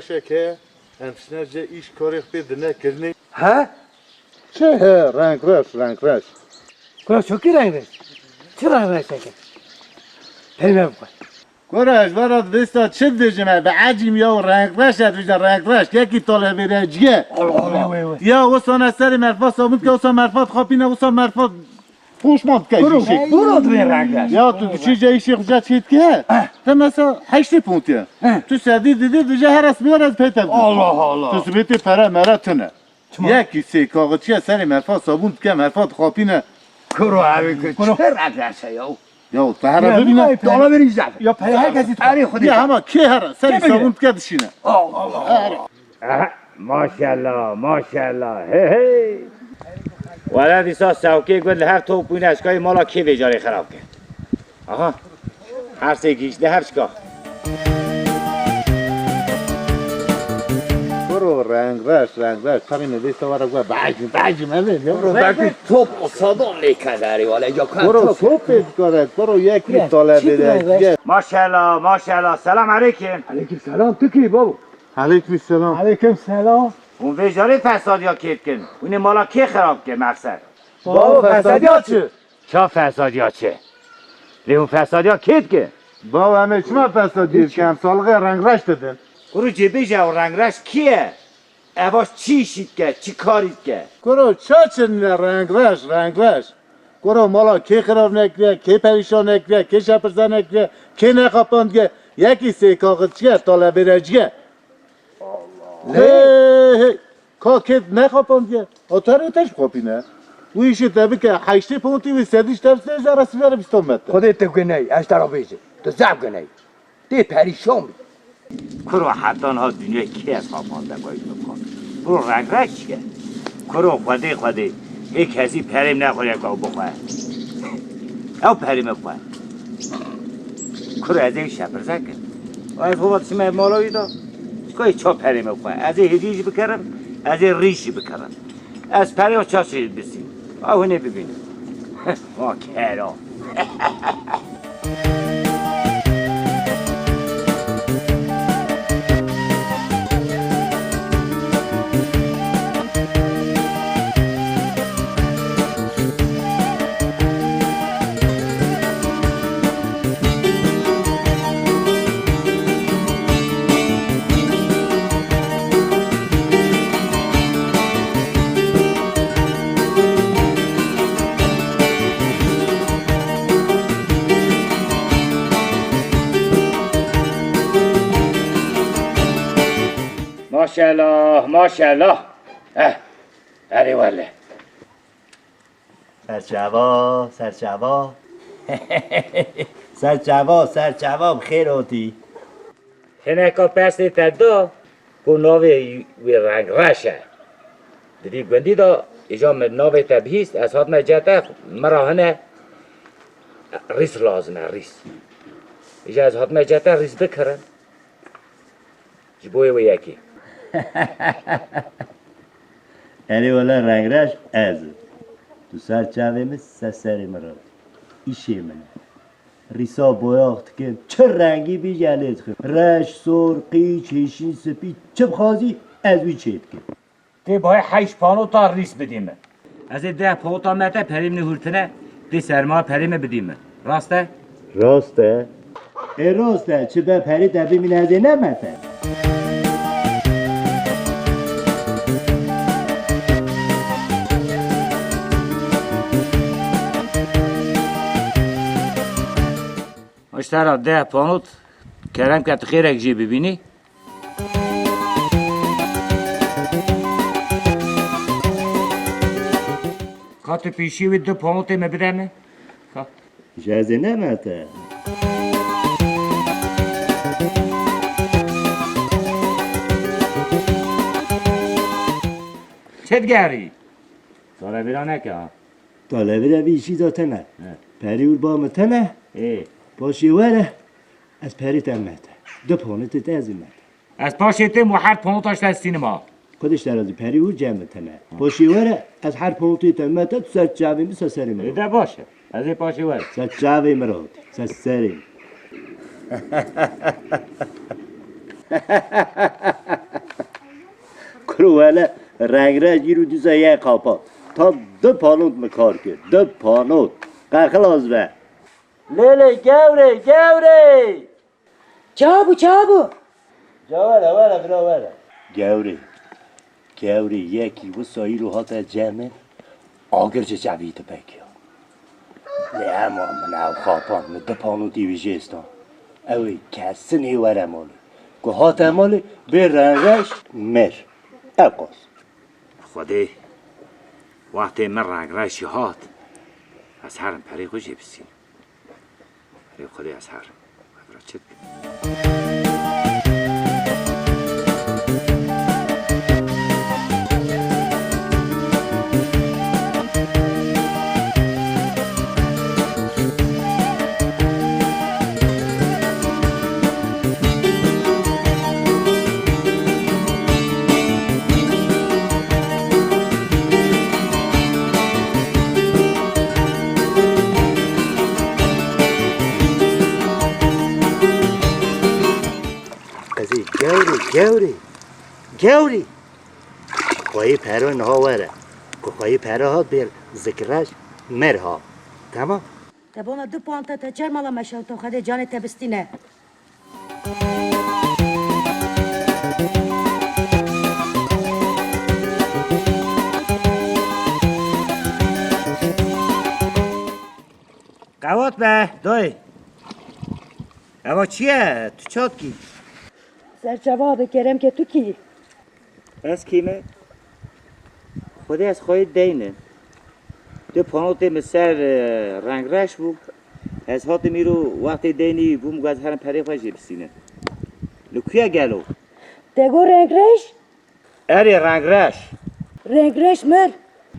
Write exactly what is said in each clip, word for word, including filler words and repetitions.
Çeke, em şine ce îş karê xwe pê dine kirinê. He? Çi he? Rengreş, rengreş. Kura çokî rengreş? Çi rengreş çeke? Perê me bixwe. Kura ez vera vêsta çi dibêjim e? Bi ecîm ya rengreş e dibêje rengreş. Yekî talebêreciye. Allah Allah. Wê, wê, wê. Ya wisa ne serê merfa sabûn dike, wisa merfa dixapîne, wisa merfa poşman dike Kuro, jî şey. Kuro dibê rengreş. Ya tu diçî ce îşê xwe ce çê dike. Eh. Te mesela heştê pontiye. Eh. Tu sedî didî dije her ez bî her ez pê te bidî. Allah Allah. Tu sibê tê pere mere tune. Çima? Yekî sê kaxitçiye serê merfa sabûn dike, merfa dixapîne. Kuro evê ku Kuro. Çi rengreş e ya? Ya, te here Ya, bibîne. Dala verî zaf. Ya, pere her kesî Erê xwedê. Ya, hema kê here, serê Kê bibîne? Sabûn dike dişîne. Allah Allah. Aha, maşallah, maşallah. Hey, hey. Wele dîsa sewkê got li her top bûne, ez kayê mala kê vê carê xerab ke. Aha. Her sê gihîşt li her çika. Kuro rengreş, rengreş. Karê me vê sewara gwe bacim, bacim, evet, ya. Kuro belkî top o sadon lê kederî, wale, ya kan Kuro top. Top pê dikare, kuro yekî Kuro, tale çi vêde, dikare? Maşallah, maşallah. Selam aleyküm. Aleyküm selam, tu kî babo? Aleyküm selam. Aleyküm selam. Hûn vê carê fesadiya kê dikin? Hûn ê mala kê xerab ke, mexser? Babo, fesadiya çi? Ça fesadiya çi? Lê hûn fesadiya kê dikin? Babo, em ê çima fesadiya dikin? Em salixê rengreş didin. Kuro cê bêje ew rengreş kî ye? Eva çi îşî dike, çi karî dike? Kuro ça çi ne rengreş, rengreş. Kuro mala kê xirab nekiriye, kê perîşan nekiriye, kê şepirze nekiriye, kê nexapandiye, yekî sê kaxitçiye, talebêreciye. Hey, hey, ka kê nexapandiye. O te rê te ji xapîne. Wî îşê te bike, heştê pontî wî sedî ji te bistê, ji ara sivere bîston metre. Xwedê tu guney, ez te re bêjim. Tu zaf guney. Tê perîşan bî. Kuro heta niha dinyayê kê ez xapandekayî bixwe? Kuro rengreş çi ye? Kuro xwedê xwedê. Ê kesî perê min nexwariye ku ew bixwe. Ew perê min bixwe. Kuro ez ê şepirze kim. Ez hova dişime mala wî de. Çikoyê ça perê min bixwe. Ez ê hêdî jî bikerim, ez ê rîş jî bikerim. Ez perê ça çê bisî. Ew hinê bibînim. Ma kero. Maşallah, maşallah. Eh, erê wele. Serçava, serçava. Serçava, serçava, bi xêr hatî. Hineka pesê te da, ku navê wê Rengreş e. Di vî gundî de, îja min navê te bihîst, ez hatime cete, min ra hine rîs lazim e, rîs. Îja ez hatime cete, rîs bikirin. Ji bo wê yekê. Erê wele Rengreş ez im. Tu ser çavê min, ser serê min re. Îşê min e. Rîsa boyax dikim, çi rengî bî jî lê dixim. Reş, sor, qîç, hêşîn, spî, çi bixwazî ez wî çê dikim. Tê bayê heşt panota rîs bidî min. Ez ê deh panota me te perê min hurtine, tê serma perê min bidî min. Rast e? Rast e. Ê rast e, çi be perê te bimîne ez ê neme te. Ji te re deh panot, kerem ke tu xêrek jê bibînî. Ka tu pêşî wî du ponotê min bide min. Ka. Ji ez ê neme te. Çi digerî? Talebîra neke ha. Talebîra vî îşî zaten e. He. Perî û ba min tene. Ê. Paşê were, ez perî te me te. Du ponotê te ez ê me te. Ez paşê têm û her ponota ji te stînim ha. Xwedê ji te razî, perî û cem min tene. Paşê were, ez her ponotê te me te, tu ser çavê min, ser serê min. Ê de baş e. Ez ê paşê were. Ser çavê min re, ser serê min. Kuro wele rengreş îro dîsa ye qapat. Ta du panot min kar kir. Du panot. Qe xilas be. Lê lê gewrê, gewrê! Çabû, çabû! Ca were, were, bira were. Gewrê, gewrê yekî wisa îro hate cem min, agir ji çavî dipekiya. Lê hema min ew xapan, min du panotî wî jê stan. Ew ê kesin ê were malê. Ku hate malê, bê rengreş mir. Ew qas. Xwedê, wextê min rengreşî hat, ez herim perê xwe jê bistînim. Erê Xwedê ez herim. Evra çi dikim? Qizî, gewrî, gewrî, gewrî. Xweyî pere niha were. Ku xweyî pere hat bêr zikreş mer ha. Temam. Te bona du panta te çer mala meşewta xwedê canê te bistîne. Qewat be, dayê. Eva çi ye? Tu çat kî? Serçava be kerem ke tu kî? Ez kî me? Xwedê ez xweyê deyne. Tu panotê min ser, e, rengreş bû. Ez hatim îro wextê deynî bûm ku ez herim perê xwe jê bistînim. Li ku ye gelo? Te got rengreş? Erê rengreş. Rengreş mir.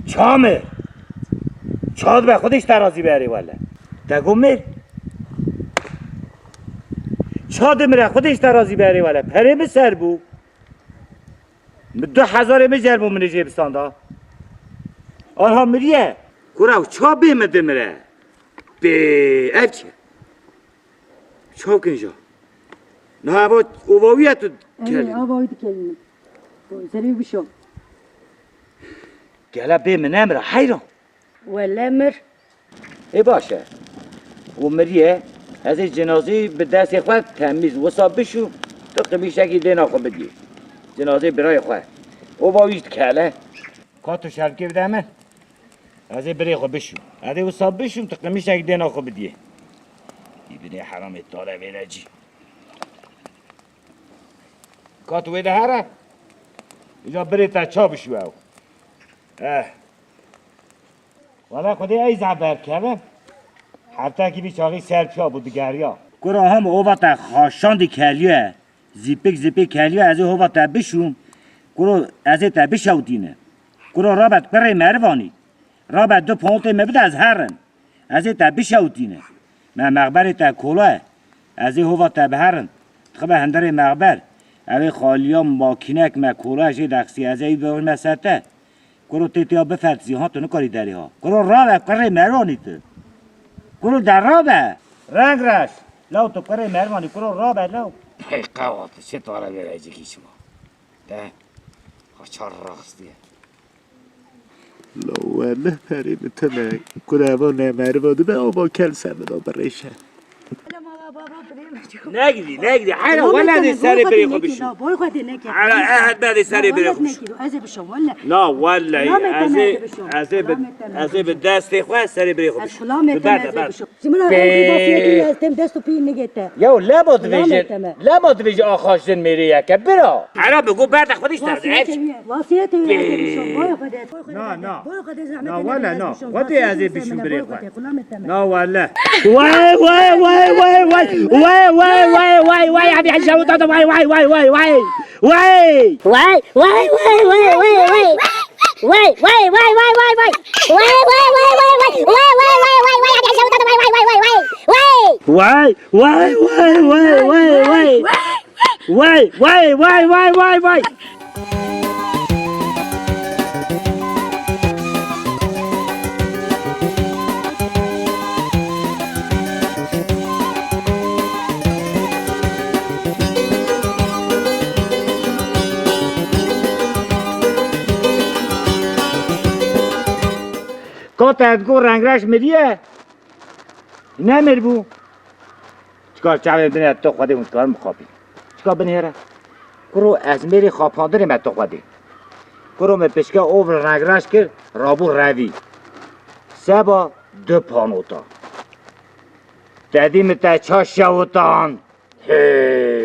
Ça mir? Ça dibe xwedê ji te razî be erê wele. Te got mir. Ça dimire xwedê ji te razî be erê wele. Perê min ser bû. Min du hezarê min jer bû min ê jê bistanda. Anha miriye. Kura ew ça bê min dimire. Bê ev çi? Çakin ja. Niha eva ova wî ye tu Erê, kelî. Ava wî dikelînim. Serê wî bişo. Gele bê min nemire heyran. Wele mir. Ê baş e. Û miriye, ez ê cinazî bi destê xwe temîz wisa bişûm, tu qimîşekî dêna xwe bidiyê. Cinazê birayê xwe. Ova wî jî dikele. Ka tu şerkê bide min. Ez ê birê xwe bişûm. Ez ê wisa bişûm, tu qimîşekî dêna xwe bidiyê. Îbinê heramê tale vêre cî. Ka tu wê de here. Îca birê te ça bişû ew. Eh. Wele Xwedê ey zaf berkeve. Heftekî vî çaxî ser piya bû digeriya. Kura hem ova te xaşandî keliye. Zîpik zîpik keliye, ez ê hova te bişûm. Kuro ez ê te bişewtîne. Kuro rabe kurê merivanî. Rabe du pontê me bide ez herim. Ez ê te bişewtîne. Me mexberê te kola ye. Ez ê hova te biherim. Dixibe hundirê mexber. Ew ê xaliya makînek me kola jê dexsî. Ez ê wî bibirme ser te. Kuro tê tiya bifetzî ha, tu nikarî derê ha. Kuro rabe kurê merwanî tu. Kuro de rabe. Rengreş. Law tu kurê merwanî kuro rabe law. Hey qewat, çi tare vê recikî çima? De. Ha çar raxistiye. La wele perê bi tine. Kureva ne meriva dibe ava kel ser bida birêşe. Negidî, negidî. Heyra wele dê serê birê xwe bişû. Boy xwe dê neke. Heyra ehed be dê serê birê xwe bişû. Ez ê bişo wele. Na wele ez ê, ez ê bi, ez ê bi destê xwe serê birê xwe bişû. Bi berde ber. Ji min re rewkî vasiyetê wî ez têm dest û pî nigê te. Yew leba divêje, leba divêje axaştin mêrê yeke bira. Era bi go berde xwe dî ser. Vasiyetê wî, vasiyetê wî ez ê bişo. Boy xwe de, boy xwe de. Na, na. Boy xwe de zehmet. Na wele na. Xwedê ez ê bişûm birê xwe. Na wele. Way way way way way. Way way way way way. Abi hejja wata way way way way way. Way. Way way way way way way. Way, way, way, way, way, way. Way, way, way, way, way. Way, way, way, way, way. Way, way, way, way, way, way. Way, way, way, way, way, way. Te digot rengreş miriye. Nemir bû. Çikar çavê binê to Xwedê hûn dikarin bixapîn. Çika binêre. Kuro ez mêrê xapandinê me to Xwedê. Kuro me pişke ov rengreş kir, rabû revî. Seba du panota. Te dî min te ça şewitan. Hey!